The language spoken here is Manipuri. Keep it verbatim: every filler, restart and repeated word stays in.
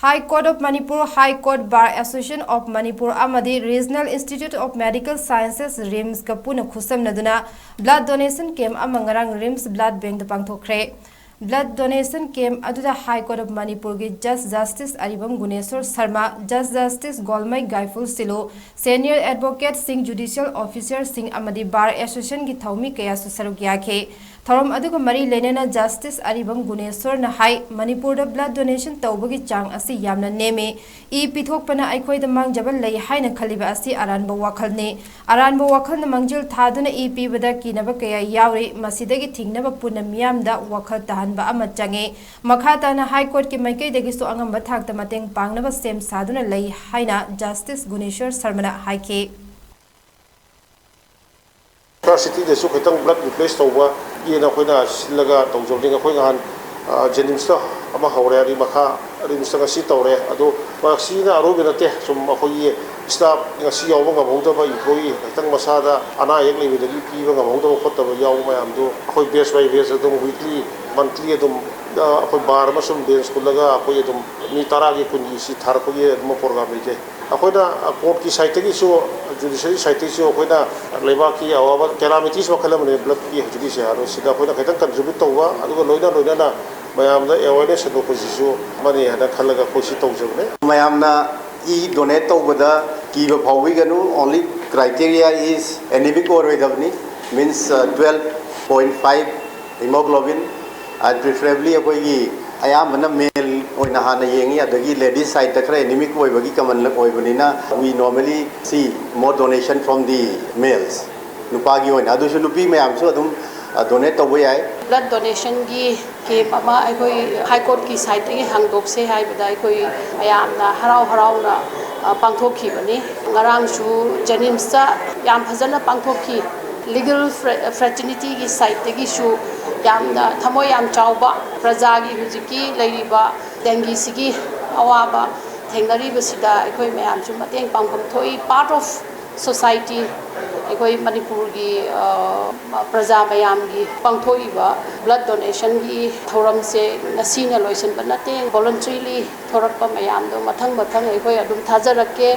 High Court of Manipur, High Court Bar Association of Manipur ꯑꯃꯗꯤ Regional Institute of Medical Sciences, RIMSꯀ ꯄꯨꯟꯅ ꯈꯨꯠꯁꯝꯅꯗꯨꯅ blood donation camp ꯑꯃ ꯉꯔꯥꯡ RIMS blood bankꯇ ꯄꯥꯡꯊꯣꯛꯈ꯭ꯔꯦ꯫ Blood donation camp ꯑꯗꯨꯗ High Court of Manipurꯒꯤ Judge Justice Aribam Guneshor Sharma, Judge Justice Golmei ꯒꯥꯏꯐꯨꯜ ꯁꯤꯂꯨ, Senior Advocateꯁꯤꯡ, Judicial Officerꯁꯤꯡ ꯑꯃꯗꯤ Bar Associationꯒꯤ ꯊꯧꯃꯤ ꯀꯌꯥꯁꯨ ꯁꯔꯨꯛ ꯌꯥꯈꯤ꯫ ꯊꯧꯔꯝ ꯑꯗꯨꯒ ꯃꯔꯤ ꯂꯩꯅꯅ Justice ꯑꯔꯤꯕꯝ ꯒꯨꯅꯦꯁꯣꯔꯅ ꯍꯥꯏ, ꯃꯅꯤꯄꯨꯔꯗ blood donation ꯇꯧꯕꯒꯤ ꯆꯥꯡ ꯑꯁꯤ ꯌꯥꯝꯅ ꯅꯦꯝꯃꯤ꯫ ꯏ ꯄꯤꯊꯣꯛꯄꯅ ꯑꯩꯈꯣꯏꯗ ꯃꯥꯡꯖꯕ ꯂꯩ ꯍꯥꯏꯅ ꯈꯜꯂꯤꯕ ꯑꯁꯤ ꯑꯔꯥꯟꯕ ꯋꯥꯈꯜꯅꯤ꯫ ꯑꯔꯥꯟꯕ ꯋꯥꯈꯜꯅ ꯃꯥꯡꯖꯤꯜ ꯊꯥꯗꯨꯅ ꯏ ꯄꯤꯕꯗ ꯀꯤꯅꯕ ꯀꯌꯥ ꯌꯥꯎꯔꯤ꯫ ꯃꯁꯤꯗꯒꯤ ꯊꯤꯡꯅꯕ ꯄꯨꯟꯅ ꯃꯤꯌꯥꯝꯗ ꯋꯥꯈꯜ ꯇꯥꯍꯟꯕ ꯑꯃ ꯆꯪꯉꯤ꯫ ꯃꯈꯥ ꯇꯥꯅ High Courtꯀꯤ ꯃꯥꯏꯀꯩꯗꯒꯤꯁꯨ ꯑꯉꯝꯕ ꯊꯥꯛꯇ ꯃꯇꯦꯡ ꯄꯥꯡꯅꯕ ꯁꯦꯝ ꯁꯥꯗꯨꯅ ꯂꯩ ꯍꯥꯏꯅ Justice ꯒꯨꯅꯦꯁꯣꯔ ꯁꯔꯃꯅ ꯍꯥꯏꯈꯤ꯫ ꯁꯤꯇꯤꯗꯁꯨ ꯈꯤꯇꯪ blood replace ꯇꯧꯕꯒꯤꯅ ꯑꯩꯈꯣꯏꯅ ꯁꯤꯜꯂꯒ ꯇꯧꯖꯕꯅꯤ꯫ ꯑꯩꯈꯣꯏ ꯅꯍꯥꯟ, ꯑ, JNIMSꯇ ꯑꯃ ꯍꯧꯔꯦ, ꯑꯗꯨꯒꯤ ꯃꯈꯥ RIMSꯇ ꯉꯁꯤ ꯇꯧꯔꯦ꯫ ꯑꯗꯣ ꯃꯁꯤꯅ ꯑꯔꯣꯏꯕ ꯅꯠꯇꯦ꯫ ꯁꯨꯝ ꯑꯩꯈꯣꯏꯒꯤ staff ꯉꯁꯤ ꯌꯥꯎꯕ ꯉꯝꯍꯧꯗꯕ employee, ꯈꯤꯇꯪ ꯃꯁꯥꯗ ꯑꯅꯥ ꯑꯌꯦꯛ ꯂꯩꯕꯗꯒꯤ ꯄꯤꯕ ꯉꯝꯍꯧꯗꯕ ꯈꯣꯠꯇꯕ ꯌꯥꯎꯕ ꯃꯌꯥꯝꯗꯨ ꯑꯩꯈꯣꯏ batch by batch ꯑꯗꯨꯝ weekly, monthly ꯑꯗꯨꯝ, ꯑ, ꯑꯩꯈꯣꯏ bar ꯑꯃꯁꯨꯡ bench ꯄꯨꯜꯂꯒ ꯑꯩꯈꯣꯏ ꯑꯗꯨꯝ ꯃꯤ ꯇꯔꯥꯒꯤ, ꯀꯨꯟꯒꯤ ꯁꯤ ꯊꯥꯔꯛꯄꯒꯤ ꯑꯗꯨꯝ program ꯂꯩꯖꯩ꯫ ꯑꯩꯈꯣꯏꯅ, ꯑ, courtꯀꯤ sideꯇꯒꯤꯁꯨ, judiciary sideꯇꯒꯤꯁꯨ ꯑꯩꯈꯣꯏꯅ ꯂꯩꯕꯥꯛꯀꯤ ꯑꯋꯥꯕ, calamities ꯃꯈꯜ ꯑꯃꯅꯤ bloodꯀꯤ ꯍꯧꯖꯤꯛꯀꯤꯁꯦ꯫ ꯑꯗꯣ ꯁꯤꯗ ꯑꯩꯈꯣꯏꯅ ꯈꯤꯇꯪ contribute ꯇꯧꯕ, ꯑꯗꯨꯒ ꯂꯣꯏꯅ ꯂꯣꯏꯅꯅ ꯃꯌꯥꯝꯗ awareness ꯁꯟꯗꯣꯛꯄꯁꯤꯁꯨ ꯑꯃꯅꯤ ꯍꯥꯏꯅ ꯈꯜꯂꯒ ꯑꯩꯈꯣꯏ ꯁꯤ ꯇꯧꯖꯕꯅꯦ꯫ ꯃꯌꯥꯝꯅ ꯏ donate ꯇꯧꯕꯗ ꯀꯤꯕ ꯐꯥꯎꯕꯤꯒꯅꯨ꯫ Only criteria is anemic ꯑꯣꯏꯔꯣꯏꯗꯕꯅꯤ, means, ꯑ, twelve point five hemoglobin, and preferably ꯑꯩꯈꯣꯏꯒꯤ ꯑꯌꯥꯝꯕꯅ male ꯑꯣꯏꯅ ꯍꯥꯟꯅ ꯌꯦꯡꯉꯤ, ꯑꯗꯒꯤ ladies sideꯇ ꯈꯔ anemic ꯑꯣꯏꯕꯒꯤ common ꯑꯣꯏꯕꯅꯤꯅ we normally see more donation from the males꯫ ꯅꯨꯄꯥꯒꯤ ꯑꯣꯏꯅ ꯑꯗꯨꯁꯨ ꯅꯨꯄꯤ ꯃꯌꯥꯝꯁꯨ ꯑꯗꯨꯝ, ꯑ, donate ꯇꯧꯕ ꯌꯥꯏ꯫ Blood donationꯒꯤ camp ꯑꯃ ꯑꯩꯈꯣꯏ High Courtꯀꯤ sideꯇꯒꯤ ꯍꯥꯡꯗꯣꯛꯁꯦ ꯍꯥꯏꯕꯗ ꯑꯩꯈꯣꯏ ꯃꯌꯥꯝꯅ ꯍꯔꯥꯎ ꯍꯔꯥꯎꯅ, ꯑ, ꯄꯥꯡꯊꯣꯛꯈꯤꯕꯅꯤ꯫ ꯉꯔꯥꯡꯁꯨ JNIMSꯇ ꯌꯥꯝ ꯐꯖꯅ ꯄꯥꯡꯊꯣꯛꯈꯤ꯫ Legal fra-, fraternityꯒꯤ sideꯇꯒꯤꯁꯨ ꯌꯥꯝꯅ ꯊꯃꯣꯏ ꯌꯥꯝ ꯆꯥꯎꯕ, ꯄ꯭ꯔꯖꯥꯒꯤ ꯍꯧꯖꯤꯛꯀꯤ ꯂꯩꯔꯤꯕ dengueꯁꯤꯒꯤ ꯑꯋꯥꯕ ꯊꯦꯡꯅꯔꯤꯕꯁꯤꯗ ꯑꯩꯈꯣꯏ ꯃꯌꯥꯝꯁꯨ ꯃꯇꯦꯡ ꯄꯥꯡꯐꯝ ꯊꯣꯛꯏ꯫ Part of society, ꯑꯩꯈꯣꯏ ꯃꯅꯤꯄꯨꯔꯒꯤ ꯄ꯭ꯔꯖꯥ ꯃꯌꯥꯝꯒꯤ ꯄꯥꯡꯊꯣꯛꯏꯕ ꯕ꯭ꯂꯠ ꯗꯣꯅꯦꯁꯟꯒꯤ ꯊꯧꯔꯝꯁꯦ ꯉꯁꯤꯅ ꯂꯣꯏꯁꯤꯟꯕ ꯅꯠꯇꯦ꯫ ꯚꯣꯂꯨꯟꯇꯔꯤꯂꯤ ꯊꯣꯔꯛꯄ ꯃꯌꯥꯝꯗꯣ ꯃꯊꯪ ꯃꯊꯪ ꯑꯩꯈꯣꯏ ꯑꯗꯨꯝ ꯊꯥꯖꯔꯛꯀꯦ꯫